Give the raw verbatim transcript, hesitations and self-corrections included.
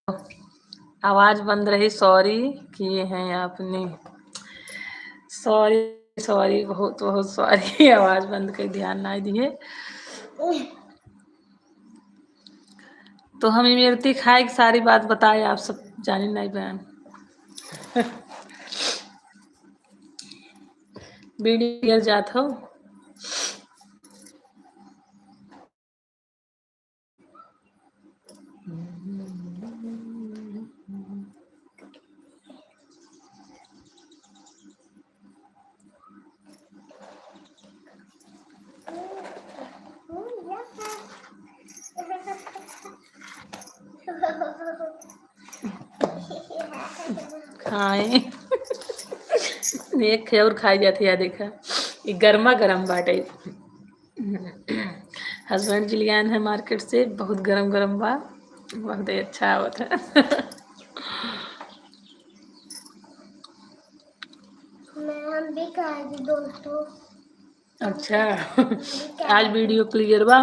आवाज बंद रही, sorry किए हैं आपने। Sorry, sorry, बहुत, बहुत sorry। आवाज बंद कर ध्यान ना दिए। तो हम इमरती खाए की सारी बात बताए, आप सब जाने नहीं बहन। Video गिर जात हो। खाए। एक खे और खाई जात है, या देखा, ये गर्मा गर्म बाटे। Husband जी लियान है market से, बहुत गरम गरम बा, बहुत ही अच्छा आवत है। मैं, हम भी खाएंगे दोस्तों। अच्छा, हम भी आज खाएंगे। Video clear बा?